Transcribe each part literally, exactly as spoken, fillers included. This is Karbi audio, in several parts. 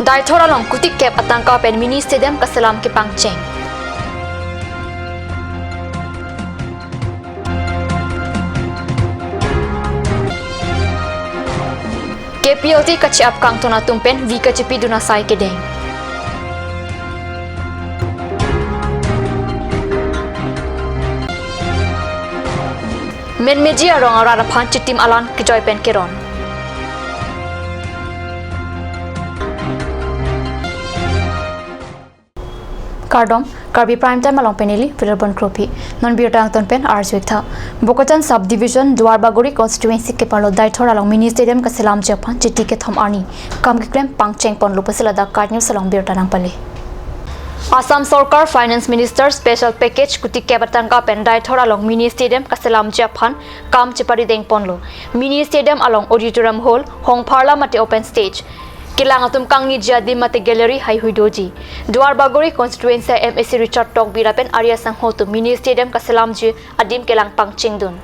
Deithor along kuti kep atangka pen mini stadium kaselam kepangcheng. K P L T kache-ap kangton atum pen vi kachepidun asai kedeng. Menmeji arong arat aphan chitim alan kejoi pen keron. Kardom, Karbi Prime Time along pen neli Virabon Kropi. Non birta angton pen arjuik tha. Bokajan Sub Division, Duarbagori Constituency keparlo Deithor along mini stadium kaselamji aphan chiti kethom arni kam keklem pangcheng ponlo pusi ladak KAT News along birta nangpale. Assam Sorkar Finance Minister Special Package kuti kep atangka pen Deithor along mini stadium kaselamji aphan kam cheparideng ponlo. Mini stadium along auditorium hall, hongpharla mate open stage, kelang atum kangniji adim mate gallery haihui doji. Duarbagori Constituency M A C Richard Tokbi lapen ari asangho atum mini stadium kaselamji adim kelang pangchengdun.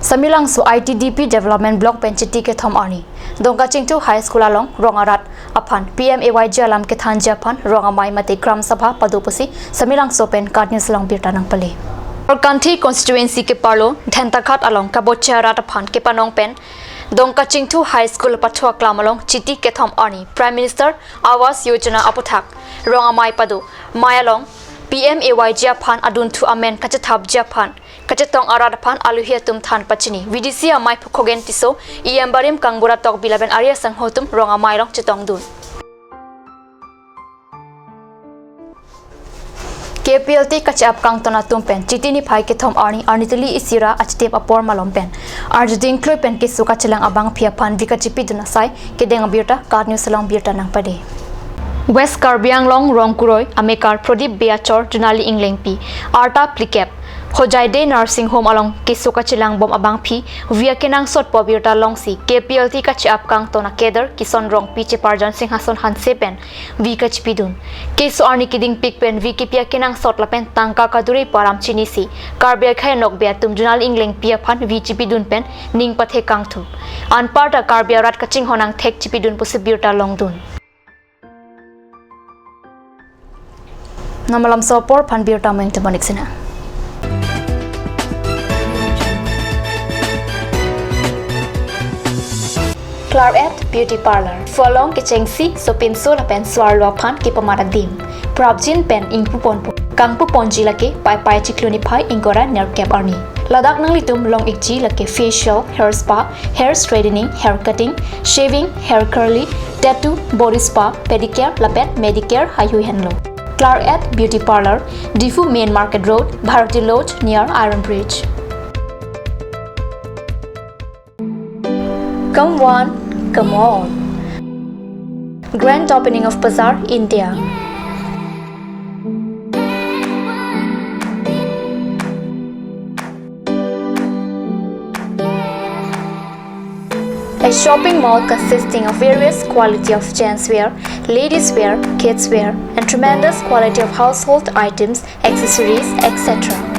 Samelangso I T D P Development Block pen chiti kethom arni Dongkachingthu High School along rong arat aphan P M A Y G alam kethanji aphan rong amei mate Gram Sabha pado pusi Samelangso pen KAT News along birta nangpale. Kanthi Constituency keparlo Dhentakhat along kabocha arat aphan kepanong pen Dongkachingthu High School pathu aklam along chiti kethom arni Prime Minister Awas Yojana aputhak rong amei pado. Mei along P M A Y G aphan adunthu amen kachethapji aphan kachetong arat aphan aluhi atum than pachini. V D C amei Phukhogen Tisso, E M barim Kangbura Tokbi lapen ari asangho atum rong amei along chetongdun. K P L T kache-ap kangton atum pen chiti niphai kethom arni arnitili isi ra achitim apor malom pen arjuding klui pen keso kachelang abangpi aphan vi kachepidun asai kedeng abirta KAT News along birta nangpade. West Karbi Anglong Rongkuroi amekar Prodip Bey achor Junali Englengpi arta phlikep Hojaide Nursing Home along keso kachelang bom abangpi vi akenangsot pu abirta longsi K P L T kache-ap kangton a-cadre Kison Rongpi cheparjon Singhason Hanse pen vi kachepidun. Keso arni kedingpik pen vi kepi akenangsot lapen tangka kadure pu alam chinisi Karbi akhei anokbe atum Junali Englengpi aphan vi chepidun pen ning pathe kangthu. Anparta Karbi arat kachinghon angthek chepidun pusi birta longdun. Non malomso apor aphan birta meng temonik sina. Claret Beauty Parlour. Pholong kechengsi, sopinso lapen so-arlo aphan kepamat adim. Prapjin pen ingpu ponpo. Kangpu ponji lake Paipai chiklo niphai ingkoi ra nerkep arni. Ladak nanglitum long-ikji lake facial, hair spa, hair straightening, hair cutting, shaving, hair curly, tattoo, body spa, pedicure lapen manicure haihui henlo. Claret Beauty Parlour, Diphu Main Market Road, Bharati Lodge near Iron Bridge. Come one, come all. Grand opening of Bazaar, India. A shopping mall consisting of various quality of gents wear, ladies wear, kids wear, and tremendous quality of household items, accessories, et cetera.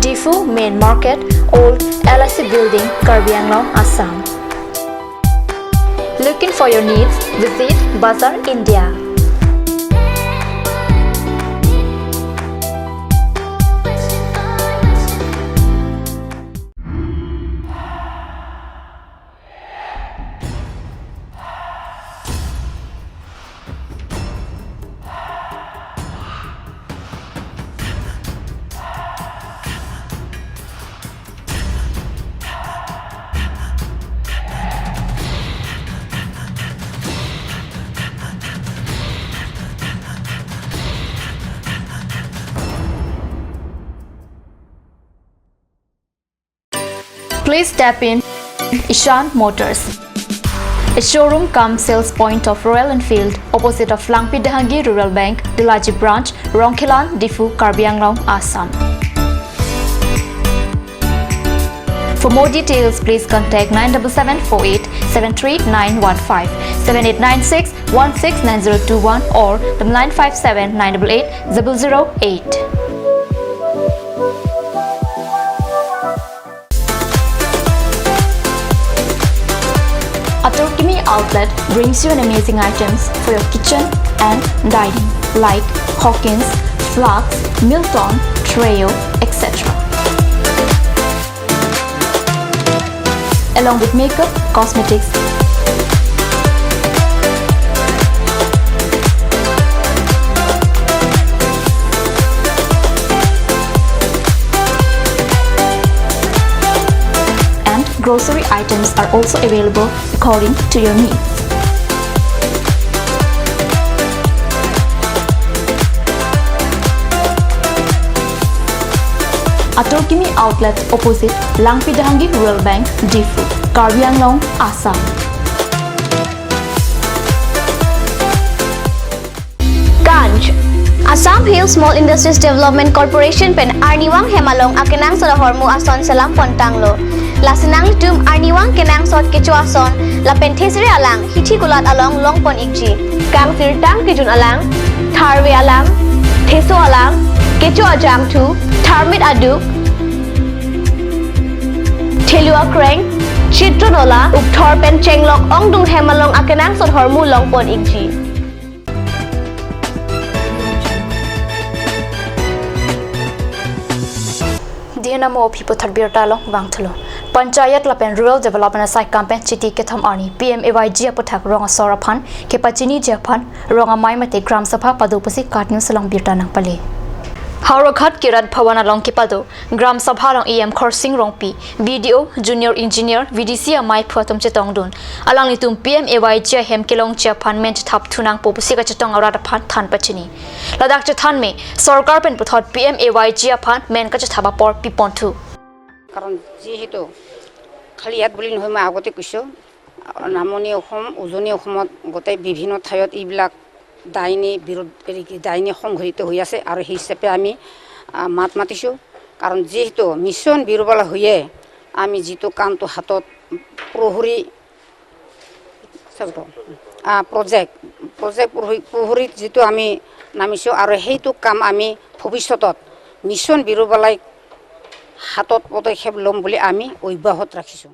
Diphu Main Market, Old L I C Building, Karbi Anglong, Assam. Looking for your needs? Visit Bazaar India. Please step in Ishan Motors, a showroom cum sales point of Royal Enfield, opposite of Langpi Dehangi Rural Bank, Delaji Branch, Rongkhelan, Diphu, Karbi Anglong, Assam. For more details, please contact nine double seven four eight seven three nine one five, seven eight nine six one six nine zero two one or the nine five seven nine double eight double zero eight. Atur Kimi Outlet brings you an amazing items for your kitchen and dining, like Hawkins, flasks, Milton, Treo, et cetera. Along with makeup, cosmetics, and grocery items are also available according to your needs. Atur Kimi Outlet, opposite Langpi Dehangi Rural Bank, Diphu, Karbi Anglong, Assam. Ganj. Assam Hill Small Industries Development Corporation pen arnivang hem along akenangsot ahormu ason selam pon tanglo. Lasi nanglitum arnivang kenangsot kecho ason lapen thesere alang hithi kulat along long pon ikji. Kangsirtang kejun alang, tharve alang, theso alang, kecho ajangthu, tharmit aduk, thelu akreng, chitron ola, ukthor pen chenglok ongdung hem along akenangsot ahormu long pon ikji. Dihena mo aphi puthot birta along vangthulo. Panchayat lapen Rural Development asaikam pen Chiti kethom arni P M A Y G aputhak rong asor aphan kepachiniji aphan rong amei mate Gram Sabha pado pusi KAT News along birta nangpale. Howraghat Kirat Bhawan along kepado Gram Sabha along E M Khorsing Rongpi, B D O, Junior Engineer, V D C ameiphu atum chetongdun. Alanglitum P M A Y G ahem kelongji aphan men chethap thunangpo pusi kachetong arat aphan than pachini. Ladak chethan me, sorkar pen puthot P M A Y G aphan men kachethap apor piponthu. কাৰণ যিহেতু খালি ইয়াত বুলি নহয়, মই আগতে কৈছোঁ, নামনি অসম, উজনি অসমত গোটেই বিভিন্ন ঠাইত এইবিলাক ডাইনী বিৰোধ, এই কি, ডাইনী সংঘটিত হৈ আছে আৰু সেই হিচাপে আমি, আ, মাত মাতিছোঁ। কাৰণ যিহেতু মিছন বিৰুবালা হৈয়ে আমি যিটো কামটো হাতত প্ৰহৰী চাব, আ, প্ৰজেক্ট, প্ৰজেক্ট প্ৰহৰী, প্ৰহৰীত যিটো আমি নামিছোঁ আৰু সেইটো কাম আমি ভৱিষ্যতত মিছন বিৰুবালাই হাতত পদক্ষেপ ল'ম বুলি আমি অব্যাহত ৰাখিছোঁ।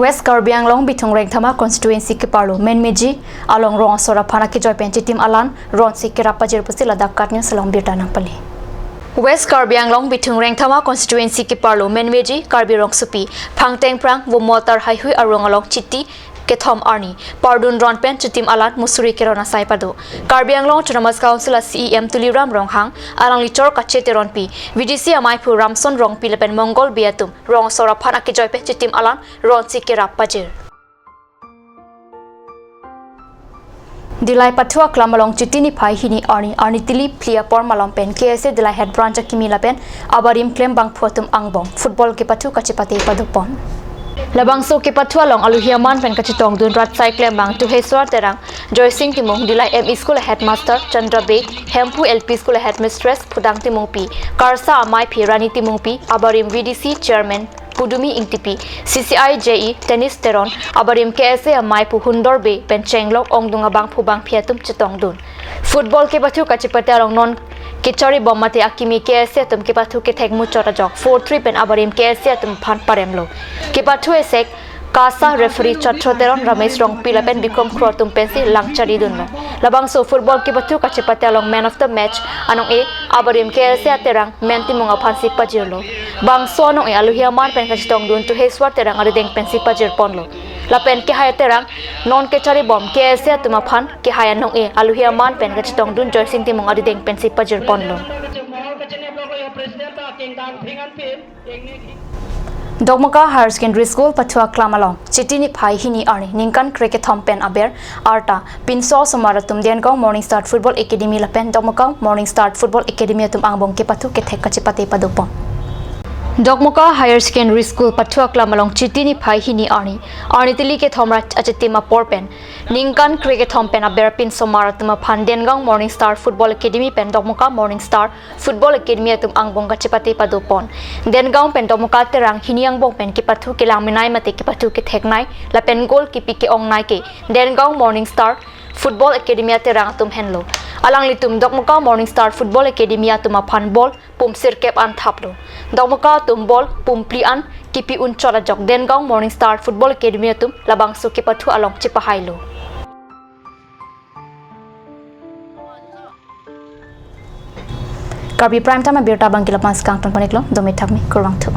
West Karbi Anglong Bithung Rengthama constituency keparlo Menmeji along rong asor aphan akejoi pen chitim alan ronsi kerap pajir pusi ladak KAT News along birta nangpale. West Karbi Anglong Bithung Rengthama constituency keparlo Menmeji Karbi Rongsopi Phangtengphrang Vumoltar Haihui arong along Chiti kethom arni pardun ron pen chitim alan musuri keron asai pado. Karbi Anglong Autonomous Council a C E M Tuliram Ronghang, alangli chor Kache Teronpi, V D C ameiphu Ramson Rongpi lapen Mongol Bey atum rong asor aphan akejoi pen chitim alan ronsi kerap pajir. Dillai Pathu aklam along Chiti niphai hini arni, arni tili phli apor malom pen K S A Dillai Head Branch akimi lapen abarim klembangphu atum angbong football kepathu kachepate padopon. Labangso kepathu along aluhi aman pen kachetongdun rat asai klembang Tuheswar Terang, Joysing Timung, Dillai M E School a Headmaster Chandra Bey, Hemphu L P School a Headmistress Phudang Timungpi, KARSA ameiphi Rani Timungpi, abarim V D C Chairman Pudumi Ingtipi, C C I J E Tennis Teron, abarim K S A ameiphu Hundor Bey pen chenglok ongdung abangphu bangphi atum chetongdun. Football kepathu kachepate along non kechari bom mate akimi K S A atum kepathu kethek muchot ajok four three pen abarim K S A atum aphan paremlo. Kepathu esek Kasa referee Chatro Teron, Ramesh Rongpi lapen Bikrom Kro atum pensi lang chari dunlo. Labangso football kipathu kachepate along man of the match anong-e abarim K S A Terang, men Timung aphansi pajirlo. Bangso anong-e alohi aman pen kachetongdun Tuheswar Terang arideng pensi pajirponlo. Lapen Kehai Terang non kecharibom K S A atum aphan Kehai anong-e alohi aman pen kachetongdun Joysing Timung arideng pensi pajirponlo. Dokmoka Higher Secondary School pathu aklam along Chiti niphai hini arni ningkan krekethom pen aber arta pinso osomar atum Dengaon Morning Star Football Academy lapen Dokmoka Morning Star Football Academy atum angbong kipathu kethek kachepate padopon. Dokmoka Higher Secondary School pathu aklam along Chiti niphai hini arni, arni tili kethom ra achitim apor pen ningkan krekethom pen aber pinsomar atum aphan Dengaon Morning Star Football Academy pen Dokmoka Morning Star Football Academy atum angbong kachepate padopon. Dengaon pen Dokmoka Terang hini angbong pen kipathu kelang menai mate kipathu ketheknei lapen goal kipi ke-ongnei ke Dengaon Morning Star Football Academy Terang atum henlo. Alanglitum Dokmoka Morning Star Football Academy atum aphan ball pum sirkep an thaplo. Dokmoka atum ball pum phli an kipi unchot ajok Dengaon Morning Star Football Academy atum labangso kipathu along chepahailo. Karbi Prime Time abirta abangke la-an si kangton pon-iklo, dome thakme, kurvangthu.